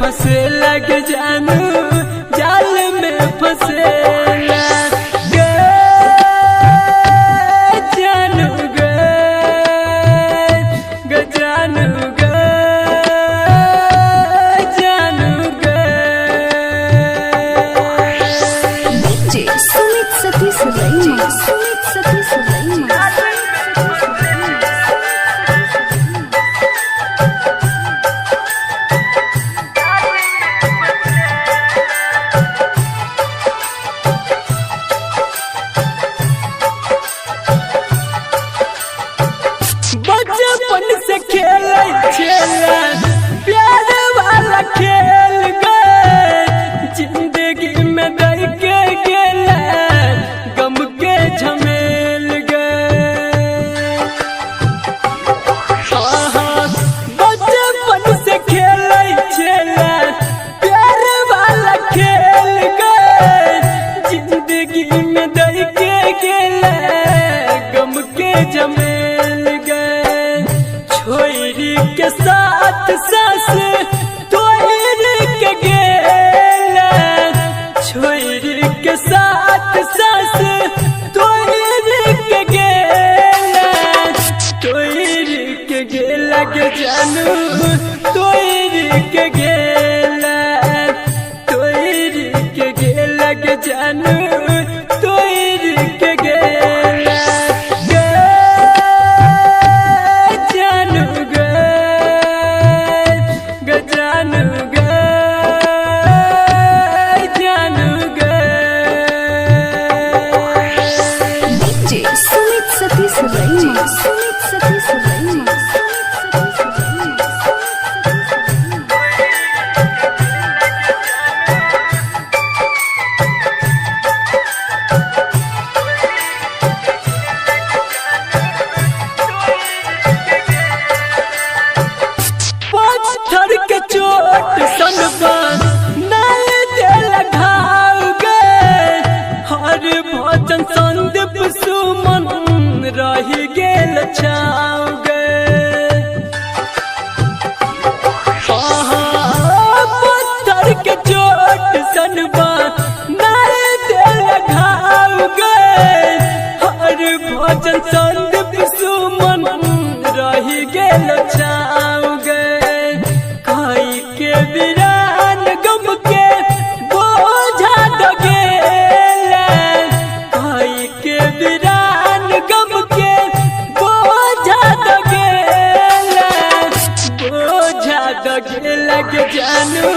फंसे लग जानू, जाल में फंसेला गे जानू गे, गे जानू गे, जानू गे। DJ Sumit Satish Raima, Sumit Satish Raima. बचपन से खेल छेला प्यार वाला खेल गए, जिंदगी में दर के गेला गम के झमेल गए। आहा, बचपन से खेल छेला प्यार वाला खेल गए, जिंदगी में दर के गेला गम के झमेल गए। छोरी के साथ सास तोहर के गेला, छोरी के साथ सास तोहर के गेला, तोहर के गेला के जानू, तोहर के गेला, तोहर के गेला के जानू, तोहर के गेला गे जानू गे, गे जानू गे, जानू गे। DJ Sumit Satish Raima, Sumit Satish Raima, Sumit Satish Raima. पत्थर के चोट सनबा नहीं दिल घाव गे, हर भजन संदीप सुमन रही गेल छाव गे। आहा, पत्थर के चोट सनबा नहीं दिल घाव गे, हर भजन संदीप सुमन रही गेल छाव गे। खाई के बिरान गम के बोझा दगेला, खाई के बिरान गम के बोझा दगेला, बोझा दगेला के जानू।